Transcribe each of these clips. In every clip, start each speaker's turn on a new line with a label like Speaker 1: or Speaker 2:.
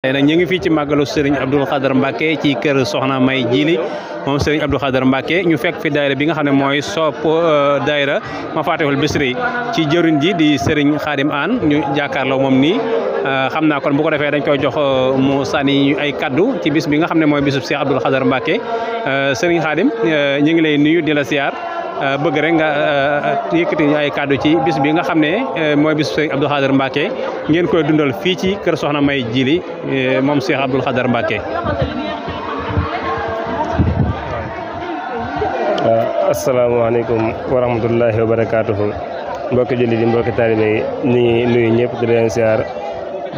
Speaker 1: tey nag ñu ngi fii ci màggalu Serigne Abdou Khadre Mbacké ci kër Soxna May Djily moom Serigne Abdou Khadre Mbacké ñu fekk fi daayira bi nga xam ne mooy sopp daayira Mafatihul Bichri ci jëriñ ji di Serigne Khadim Anne ñu jàkkaarloo moom nii xam naa kon bu ko defee dañ koy jox mu sànni ay kaddu ci bis bi nga xam ne mooy bisub Cheikh Abdou Khadre Mbacké Serigne Khadim ñu ngi lay nuyu di la siyaar bëgg rek nga yëkkati ay kaddu ci bis bi nga xam ne mooy bisu Serigne Abdou Khadre Mbacké ngeen koy dundal fii ci kër Soxna May Djily moom Cheikh Abdou Khadre Mbacké.
Speaker 2: asalaamaaleykum wa rahmatullahi wa barakaatuhu mbokki julli di mbokki taalibe yi ni nuyu ñëpp di leen siyaar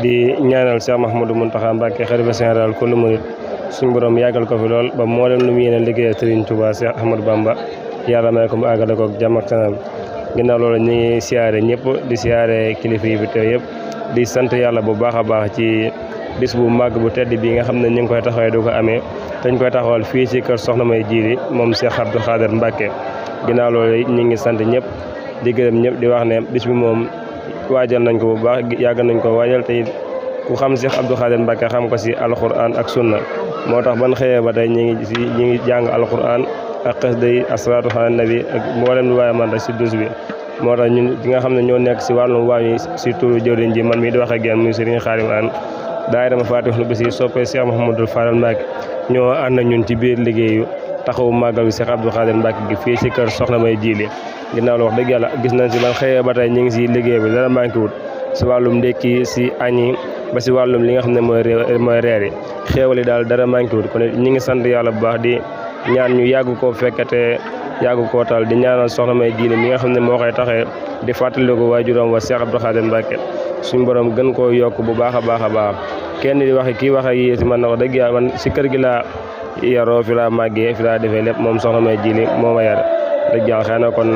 Speaker 2: di ñaanal Cheikh Mouhamadou Mountakha Mbacké xalifa général kullu murid suñu borom yàggal ko fi lool ba moo leen lu mu yéene liggéeyal Serigne Touba Cheikh Ahmadou Bamba yàlla may ko mu àggale ko jàmm ak salaam ginnaaw loolu ñu ngi siyaare ñëpp di siyaare kilifa yi fi teew yëpp di sant yàlla bu baax a baax ci bis bu màgg bu tedd bi nga xam ne ñu ngi koy taxawee du ko amee dañ koy taxawal fii ci kër Soxna May Djily moom Cheikh Abdou Khadre Mbacké ginnaaw loolu ñu ngi sant ñëpp di gërëm ñëpp di wax ne bis bi moom waajal nañ ko bu baax yàgg nañ ko waajal te ku xam Cheikh Abdou Khadre Mbacké xam ko si alquran ak sunna moo tax ban xëyee ba tey ñu ngi jàng alquran ak xasida yi asalaatu ala nabi ak mboolem lu waaye man rek si dus bi moo tax ñun di nga xam ne ñoo nekk si wàllum waañu si turu jëwriñ ji man mii di wax ak yéen muy Serigne Khadim Anne daayira Mafatihul Bichri soppee Cheikh Mouhamadou Fadal Mbacké ñoo ànd ak ñun ci biir liggéeyu taxawu màggal Cheikh Abdou Khadre Mbacké gi fii si kër Soxna May Djily ginnaaw la wax dëgg yàlla gis nañ si ban xëyee ba tey ñu ngi si liggéey bi dara manqué wut si wàllum ndékki si añi ba si wàllum li nga xam ne mooy reer yi xéewal yi daal dara manqué wut kon ñu ngi sant yàlla bu baax di ñaan ñu yàgg koo fekkate yàgg koo tal di ñaanal Soxna May Djily mi nga xam ne moo koy taxee di fàttaliku waajuram wa Cheikh Abdou Khadre Mbacké suñu borom gën koo yokk bu baax a baax a baax kenn di wax kii wax ak yii si man na wax dëgg yàlla man si kër gi laa yaroo fi laa màggee fi laa defee lépp moom Soxna May Djily moo ma yar dëgg yàlla xëy na kon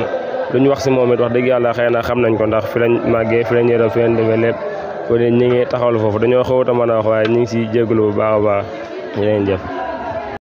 Speaker 2: lu ñu wax si moom it wax dëgg yàlla xëy na xam nañ ko ndax fi lañ màggee fi lañ yaroo fi lañ defee lépp kon ñu ngi taxawal foofu dañoo xawut a mën a wax waaye ñu ngi si jégalu bu baax a baax ngeen jëf